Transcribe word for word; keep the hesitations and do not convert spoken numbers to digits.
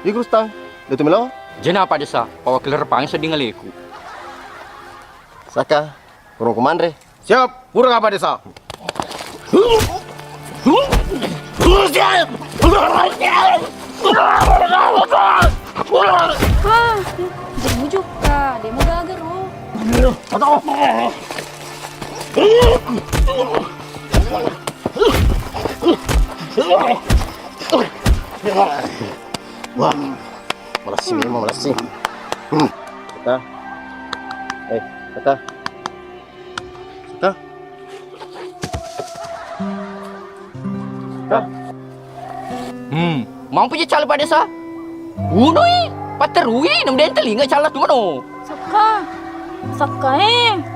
Iku Rustang, de' tu melo? Jena, Pak Desa, pawakil repangi sedding aleku. Saka, kurung kumanre. Siap, pura Pak Desa. Hah, jemu jokka, de' mau gaga ro. Wah, malessi memang, malessi. Hmm. Kata. Eh, kata. Kata. Kata. Hmm, mampu je cala Pak Desa. Unoi, paterui, nem den telinga cala tu mano. Sakka. Sakka, eh.